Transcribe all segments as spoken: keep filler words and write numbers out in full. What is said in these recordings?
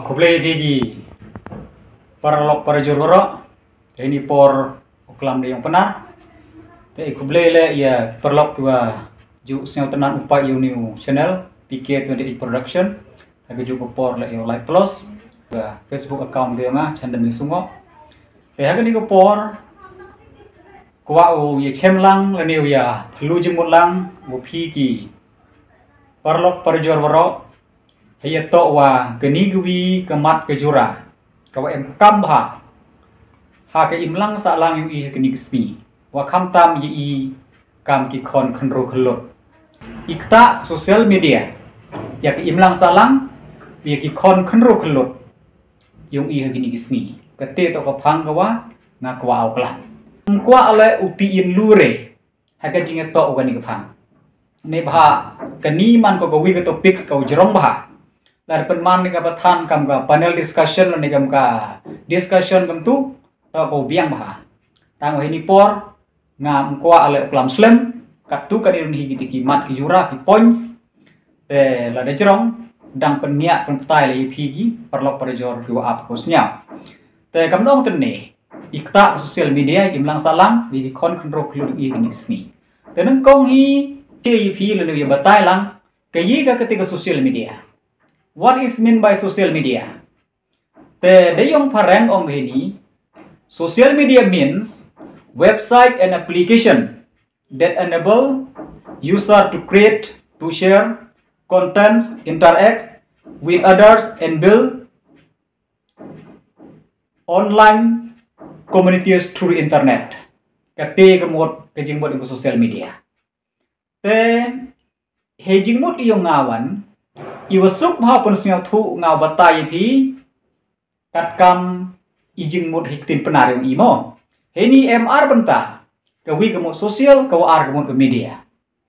Khublei ïa phi ki paralok parajor baroh. Te ini por u klam da ïong Pnar. Te khublei leh ïa ki paralok kiwa ju sngewtynnad u peit ïa u new channel P K twenty-eight Production. Ha ka juh ka por leh ïa u like plus ka Facebook account ka ïong nga Chandam Ïasngoh. Te ha kani ka por kwah u ïa chem lang lane u ïa phylla jingmut lang wa phi ki paralok parajor baroh. Hei ïa toh wa kani ka wi ka mat ka jura kawa em kam bha ha ka imlang sahlang ïong i ha kani ka sngi, wa khamtam ïa i kam ki khon khynroo khyllood. I ktah ka social media ïa ka imlang sahlang, ïa ki khon khynroo khyllood ïong i ha kani ka sngi. Kata toh ka phang kawa nga kwah u klam. Kwah leh u tip ïa lure ha ka jingïatoh u kani ka phang. Neibhah kani man ko ka wi ka topics kawa jrong bha. Lada pynman ne ka pathan kam ka panel discussion lane kam ka discussion kam tu, toh ko biang bha. Tang wa hini por ngam kwah leh u klam slem, katto katne ruh hi kita ki mat ki jura ki points. Te lada jrong, dang pynïaid pynpaw leh ïa phi ki paralok parajor kiwa ap ko sñiaw. Te kam nong tynne, i ktah social media, i imlang sahlang, ïa ki khon khynroo khyllood ïa kani ka sngi. Te nyngkong hi, te ïa phi lane ïa batai lang, ka ïa ka kata ka social media. What is mean by social media? Te da ïong phareng ong hini, social media means website and application that enable user to create, to share contents, interact with others and build online communities through internet. Kata ka mut ka jingmut ïa ka social media. Te hei jingmut ïong nga wan, iwa suk bha pynsngewthuh nga batai ïa phi, katkam i jingmut hi ktien Pnar ïong i mo. Heini em ar bynta, ka wi ka mut social, kawa ar ka mut ka media.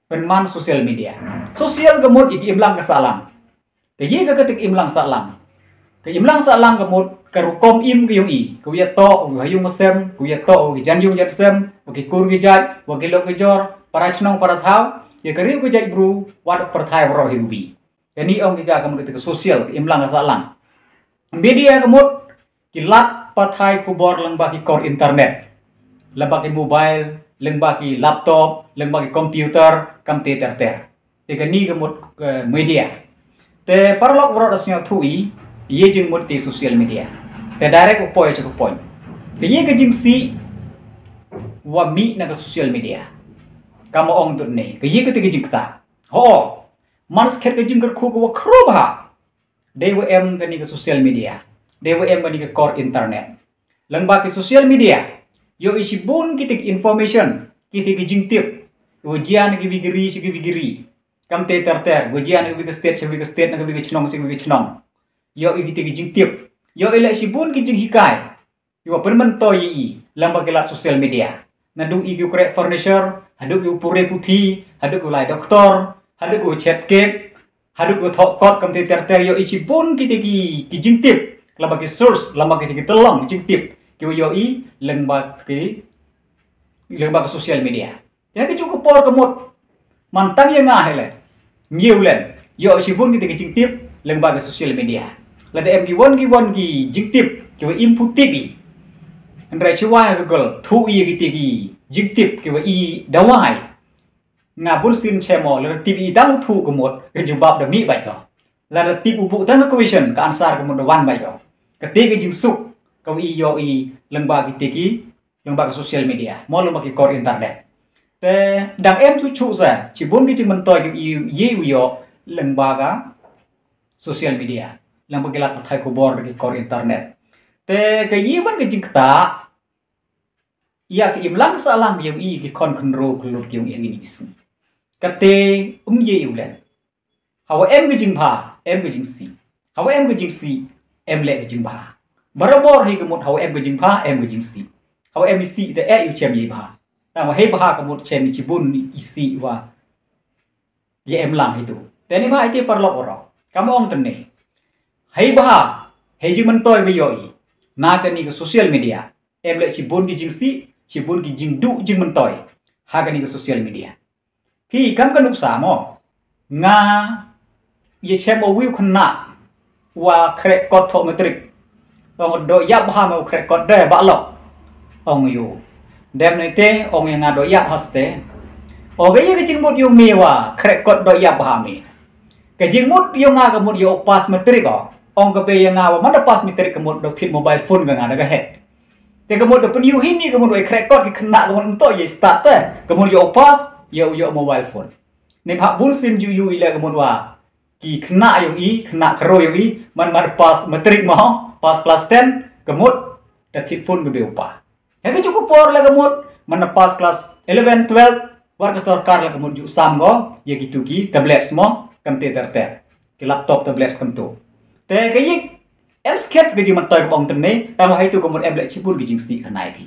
Pynman social media. Social ka mut ïa ka imlang ka sahlang. Ka ïa ka kata ka imlang sahlang. Ka imlang sahlang ka mut ka rukom im ka ïong i. Ka wi ïa toh, ka ïung ka sem, ka wi ïa toh, ka jan ïung jan sem, wa ki kur ki jait, wa ki lok ki jor, para chnong para thaw, ïa ka riew ka jait bru, wat para thaw baroh hi u bi. Kani ong ki ka ka mut ka social, ka imlang ka sahlang. Media ka mut, ki lad pathai khubor lyngba ki kor internet. Lyngba ki mobile, lyngba ki laptop, lyngba ki computer, kam te ter ter. Te kani ka mut, eh, media. Te paralok baroh da sngewthuh i, ïa jingmut te social media. Te direct u poi cha ka point. Te ïa ka jingsih wa mih na ka social media. Kama ong tut ne, ka ïa ka te ka jingktah. Ho, man skhet ka jingkyrkhu ka wa khruh bha. Dei wa em kani ka social media. Dei wa em kani ka kor internet. Lyngba ki social media, ïoh i shibun kita ki information, kita ki jingtip. Wa jia na ki wi ki ri, sha ki wi ki ri. Kam te ter ter, wa jia na ki wi ki state, sha ki wi ki state, na ki wi ki chnong, sha ki wi ki chnong. Ïoh i kita ki jingtip. Ïoh i leh shibun ki jinghikai. Iwa pynmyntoi ïa i, lyngba ki lad social media. Naduh i ki u kreh furniture, haduh ki u pule puthi, haduh ki u lai doktor, haduh ki u chet cake, haduh ki u thoh kot kam te ter ter ïoh i shibun kita ki, ki jingtip, lyngba ki source, lyngba kita ki tyllong jingtip, kiwa ïoh i, lyngba ki, lyngba ki social media. Ïa ka juh ka por ka mut. Man tang ïa nga hi le. Ngi u len. Ïoh shibun kita ki jingtip lyngba ka social media. Lada em ki wan ki wan ki jingtip kiwa im pu tip i. Hynrei shuwa ha ka Google thuh i kita ki jingtip kiwa i dawai. Nga bun sien chem o lada tip i tang u thuh ka mut ka jubab da mih bad ko. Lada tip u buh tang ka question ka answer ka mut da wan bad ko. Kata ka jingsuk kawa i ïoh i lyngba kita ki lyngba ka social media, mo lyngba ki kor internet. Te dang em chuh chuh sa, shibun ki jingmyntoi ki i, i u ïoh lyngba ka social media, lyngba ki lad pathai khubor ki kor internet. Te ka i wan ka jingktah, ïa ka imlang ka sahlang ïong i ki khon khynroo khyllood ïong i ha kini ki sngi. Kata um ïa i u len. Hawa em ka jingbha, em ka jingsih. Hawa em ka jingsih, em leh ka jingbha. Barabor hi ka mut hawa em ka jingbha, em ka jingsih. Hawa em i sih te eh i u chem i bha. Tang wa hei bha ka mut chem i shibun i sih wa ïa em lang hi tu. Te ni bha i te paralok oro. Kam ong tynne. Hei bha, hei jingmyntoi ba ïoh i. Na kani ka social media. Em leh shibun ki jingsih, shibun ki jingduh jingmyntoi. Ha kani ka social media. Phi kam ka nuksa mo. Nga ïa chem o wiu khynnah. wa khreh kot thoh matrik. Ong doh ïap ha me u khreh kot de ba lok. Ong ïa u. Dem ne te ong ïa nga doh ïap ha ste. Ong ïa ka jingmut ïa me wa khreh kot doh ïap ha me. Ka jingmut ïa nga ka mut ïa u pass matrik o. Ong ka be ïa nga wa man da pass matrik ka mut doh thied mobile phone ka nga da ka heh. Te ka mut da pynïoh hi ni ka mut wa khreh kot ki khynnah ka mut mynta ïa start te. Ka mut ïa u pass ïa u ïa u mobile phone. Ni pha bun sim ju ïa u i le ka mut wa ki khynnah ïa u i, khynnah khro ïa u i, man man pass matrik mo, pass class ten, ka mut da thied phone ka be u pa. Ïa ka ju ka por la ka mut man pass class eleven, twelve, wat ka sorkar la ka mut ju sam ko ïa kitu ki tablets mo, kam te ter ter. Ki laptop, tablets kam tu. Te ka ïa em skhet ka jingmyntoi ka bong tynne, tang hai tu ka mut em leh chibun ki jingsih ka nai phi.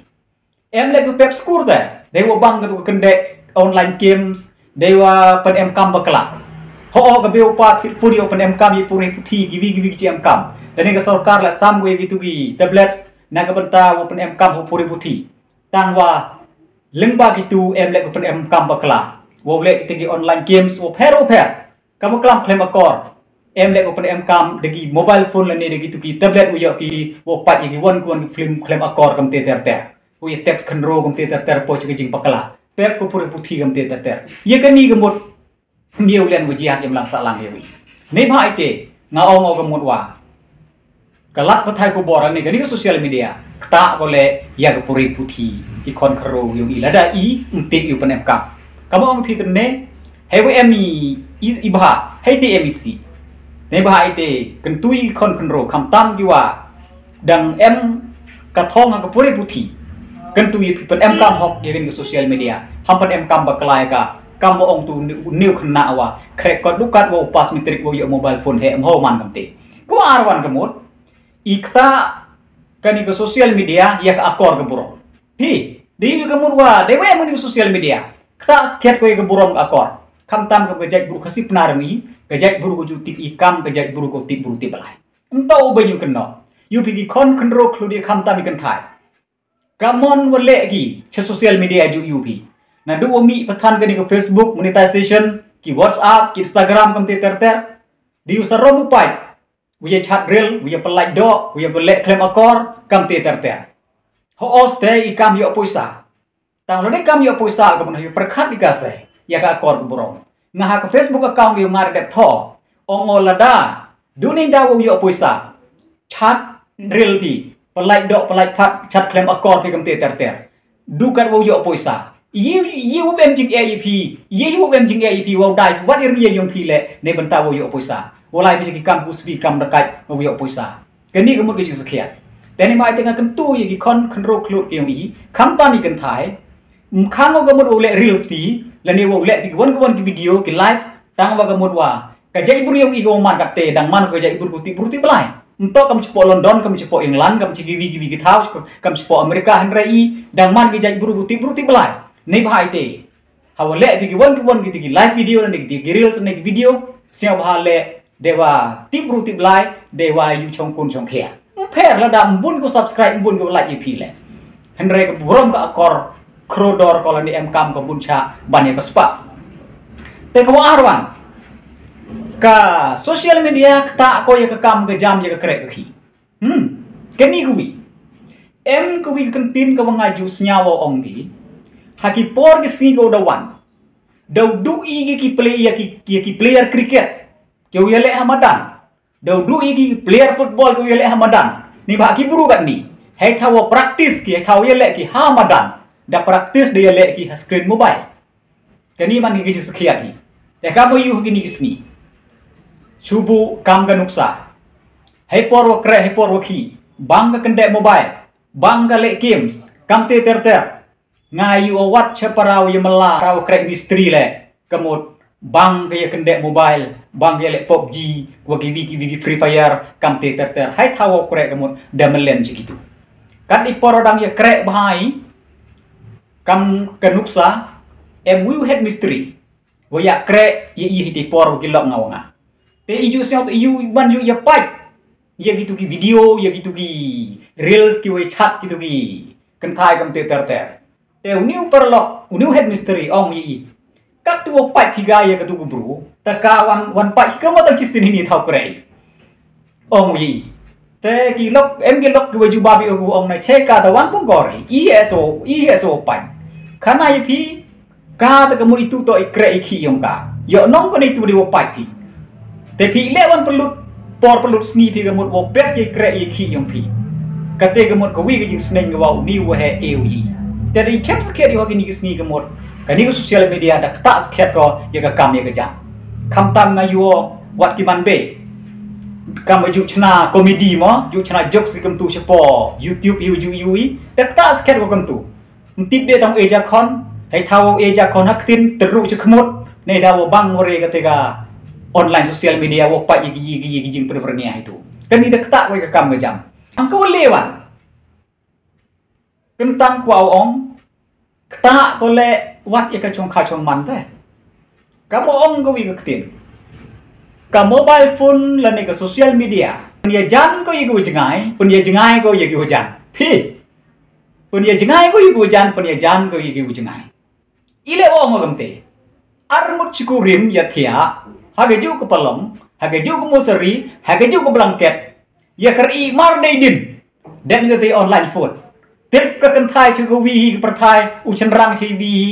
Em leh ka pep skur te, dei wa bang ka tu ka kyndeh online games, dei wa pynemkam bakla. Ho ka be u pa thied phone ïa u pynemkam ïa puri puthi, kiwi kiwi ki jingem kam. Da ne ka sorkar la sam ko ïa kitu ki tablets na ka bynta wa pynemkam ho puri puthi. Tang wa lyngba kitu em leh ka pynemkam bakla. Wa leh kita ki online games wa pher wa pher. Kam klam khlem akor. Em leh wa pynemkam da ki mobile phone lane da kitu ki tablet wa ïoh ki wa pat ïa ki wan ki wan ki film khlem akor kam te ter ter. Wa ïa text khynro kam te ter ter poi sha ka jingbakla. Pep ka puri puthi kam te ter ter. Ïa kani ka mut Ngi u len wa jia ïa mlang sahlang ïa wi. Ni bha ite nga ong o ka mut wa ka lad pathai khubor ani kani ka social media. Kata ko le ïa ka puri puthi ki khon khro ïa wi lada i mtik ïa u pynemkam. Ka ma ong phi tynne hei wa em i i bha hei te em i si. Ni bha ite kyntui khon khynro khamtam ki wa dang em ka thong ha ka puri puthi. Kyntu ïa phi pynemkam hok ïa kane ka social media. Ham pynemkam bakla ïa ka kam ba ong tu niu khynnah wa khreh kot dukat wa u pass matrik wa ïa mobile phone he em ho man kam te. Ko ar wan ka mut i kata kane ka social media ïa ka akor ka burom. Phi dei ïa ka mut wa dei wa em kane ka social media kata skhet ko ïa ka burom ka akor. Khamtam ka jait bru ka sipnar mi ka jait bru ko ju tip i kam ka jait bru ko tip bru tip balai. Nto u ba ïu kynnoh ïu phi ki khon khynro khludi khamtam i kynthai. Ka mon wa leh ki cha social media ju ïu phi. Na du wa mih pathan kani ka Facebook monetization ki WhatsApp ki Instagram kam te ter ter. Di u sarom u pait u ya chat ril u ya pelait doh u ya peleh khlem akor kam te ter ter. Ho os te i kam ïoh poisa. Tang lane kam ïoh poisa ka ban ïoh pyrkhat ïa ka se ïa ka akor ka burom. Nga ha ka Facebook account ïoh nga dep tho ong o lada du ning da u ïoh poisa. Chat ril phi pelait doh pelait phat chat khlem akor phi kam te ter ter. Du kat u ïoh poisa. Ïe ïe u bem jing e ïe phi ïe ïe u bem jing e ïe phi wa u dai wat ïa ïong phi le ne bynta u ïoh poisa. Walai phi ki kam ku sbi kam dakai u ïoh poisa. Kani ka mut ka jingsakhiat. Te ni mai te nga kyntu ïa ki khon khynro khlut ki ïong i khamtam i kynthai. Mkhang u ka mut u leh reels phi lane u leh phi ki wan ki wan ki video ki live tang wa ka mut wa ka jait bru ïong i ka man ka te dang man ka jait bru ti bru ti blai. Ntok kam chipo London kam chipo England kam chi kiwi kiwi ki thaw kam chipo America hynrei i dang man ki jait bru ti bru ti blai. Ni bha i te. Hawa leh phi ki wan ki wan ki ti ki live video lane ki ti ki reels lane ki video. Siang bha leh Dewa tip bru tip blai dewa yu chong kun chong khia. Mpher lada mbun ko subscribe mbun ko like ïa phi le. Hynrei ka burom ka akor khrodor ko lani em kam ka bun cha ban ïa ka spah. Te ka wa arwan ka social media kata ko ïa ka kam ka jam ïa ka krek ka khi. Hmm. Kani ka wi em ka wi ka kyntin ka wa nga ju snyaw ong di. Ha ki por ki sngi ko da wan. Da u du i ki play ïa ki ïa ki player cricket. Ki u ïa leh ha madan. Da u du i ki player football ki u ïa leh ha madan. Ni ba ki bru kat ni. Hei thaw practice ki hei thaw ïa leh ki ha madan. Da practice da ïa leh ki ha screen mobile. Kani man ki ki sakhiat ni. Te kam yu ki ni ki sni. Chubu kam ka nuksa. Hei por wa kre hei por wa khi. Bang ka kende mobile. Bang ka leh games. Kam te ter ter. Nga yu wat cha parau ïa mala parau krek mistri le. Kamut bang ka ïa kendek mobile bang ka ïa leh PUBG wa ki wiki wiki Free Fire kam te ter ter hai thaw krek kamut da melen chi kitu. Kat i por dang ïa krek bahai kam ka nuksa em wiu head mistri. Wa ïa krek ïa i hiti por wa ki lok nga wa nga. Te i ju siang te i ju ban ju ïa pait ïa kitu ki video ïa kitu ki reels ki wa chat kitu ki kentai kam te ter ter. Te u niu paralok u niu head mistri ong ïa i. Kat tu wa pait ki ga ïa katu ku bru ta ka wan wan pait ki ka ma ta chi sin hini thaw krei. ong u ïa i. Te ki lok, em ki lok ki wa jubab ïa u ong na che ka da wan pung kor i, i eso, i eso pan. Khana ïa phi, ka ta ka mut itu to i kreh i khih yong ka. Ïoh nong ko ni tu di wa pat phi. Te phi leh wan pynlut, por pynlut sngi phi ka mut wa pet i kreh i khih yong phi. Kate ka mut ka wi ka jingsneng ka wa u ni wa he e u i. Te da i chem skhet ïa wa ki ni ki sngi ka mut. Ka ni ka social media da kata skhet ko ïa ka kam ïa ka jam. Kham tam nga ïoh wat ki man be. Kam ju chna comedy mo, ju chna jokes ki kam tu shapo YouTube ïa ju ïa i. Da kata skhet ko kam tu. Mtip de tang e ja khon, hai thaw e ja khon ha ktin teru chakmut, ne da wa bang ware ka tega online social media wa pa i gi gi gi jing pen ware ngi hai tu. Kan ni da kata wa ka kam ka jam. Ang ko le wan. Kan tang kwa ong, kata ko le wat ya ka chong kha chong man te. Ka mo ong ko wi ka ktin. Ka mobile phone la ne ka social media. Pun ya jan ko ya ki wa jngai, pun ya jngai ko ya ki wa jan. Phi. Pun ya jngai ko ya ki wa jan, pun ya jan ko ya ki wa jngai. Ile ong kam te. Ar mut chi ku rim ya thia. Ha ka ju ka palong, ha ka ju ka mosari, ha ka ju ka blanket. Ya kar i mar dei din. Dan ka te online phone. Tip ka kan thai chi ku wi hi ka perthai, u chen rang chi wi hi.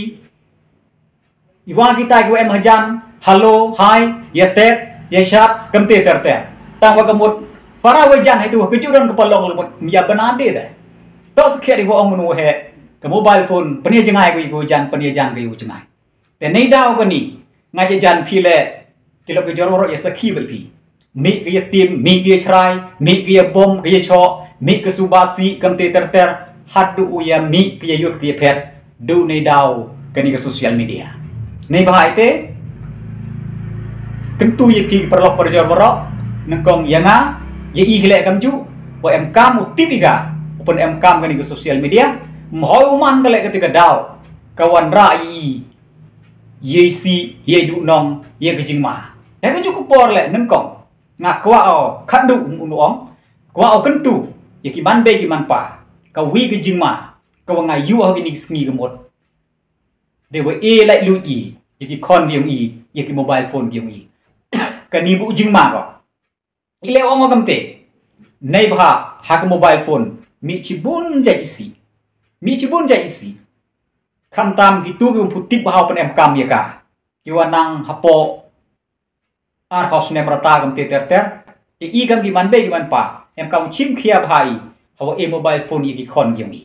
Iwa kita ki wa em hajan, hello, hi, ya text, ya chat, kam te ter ter. Tang wa ka mut, para wa jan hai tu, ka ju don ka palong la mut, ya bana de de. To skhet iwa ong nu he, ka mobile phone, pun ya jngai ko i ko jan, pun ya jan ko i ko jngai. Te nei daw ka ni, nga ya jan phi le, ki lok ki jor waro ya sakhi ba phi. Mih ka ya tim, mih ka ya chrai, mih ka ya bom, ka ya chok, mih ka suba si, kam te ter ter, haduh u ya mih ka ya yut ka ya phet, du nei daw ka ni ka social media. Nei ba hai te, kentu ya phi paralok parajor barok, nengkong ya nga, ya i hile kam ju, wa em kam u tip i ka, u pun em kam ka ni ka social media, mhoi u man ka le ka ti ka daw, ka wan ra ya i, ya i si, ya i du nong, ya ka jingma. Ya ka ju ka por le, nengkong. Nga kwah o, khat du um un ong. Kwah o kentu, ya ki man be ki man pa. Ka wi ka jingma, ka wa nga yu ha ki ni ki sngi ka mut. De wa e lai lu i, ya ki khon ki yong i, ya ki mobile phone ki yong i. Ka ni bu jingma ko. I le ong o kam te. Nei ba ha, ha ka mobile phone, mi chi bun ja i si. Mi chi bun ja i si. Kham tam ki tu ki um pu tip ba ha u pun em kam ya ka. Ki wa nang hapo ar haus nem rata kam te ter ter. Ki i kam ki man be ki man pa. Em kam chim khia bha i. Hawa e mobile phone i ki khon ki yong i.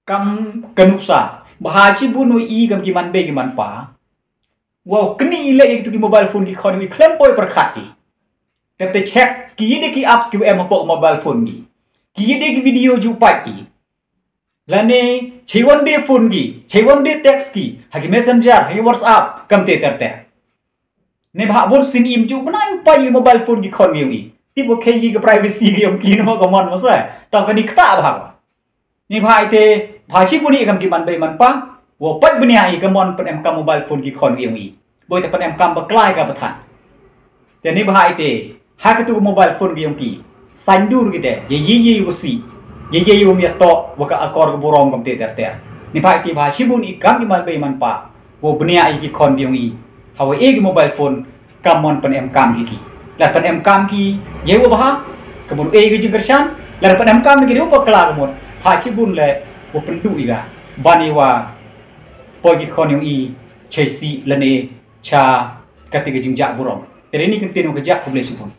Kam ka nuksa. Bha chi bu nu i kam ki man be ki man pa. Wow, kni i le i tu ki mobile phone ki khon i klem poi perkhat i. Tep te check ki i de ki apps ki em hapo mobile phone ki. Ki i de ki video ju pat ki. Lane, chei wan de phone ki, chei wan de text ki, ha ki messenger, ha ki WhatsApp, kam te ter ter. Ne bha bun sin im ju, bnai u pai mobile phone ki khon ki yong i. Tip wa khei ki ka privacy ki yong ki nama ka mon masa. Tau ka ni kta bha ko. Ne bha i te, bha chi bun i kam ki man be man pa, wa pai bnia i ka mon pun em kam mobile phone ki khon ki yong i. Boi te pun em kam ba klai ka pathan. Te ni bha i te, ha ka tu mobile phone ki yong ki. Sain dur ki te, ye ye ye wa si. Ye ye ye wa mi to, wa ka akor ka burong kam te ter ter. Ni bha i te bha chi bun i kam ki man be man pa. Wa bnia i ki khon ki yong i. Hawa e ki mobile phone, kam mon pun em kam ki ki. La pun em kam ki, ye wa bha, ka mut e ki jingkershan, la pun em kam ki de wa pa kla ka mut. Bha chi bun le, wa pyndu i ga. Ban i wa, poi ki khon yong i, chei si, lane, cha, kati ki jingjak burong. Te ni kan tin wa ka jak, khublei chi bun.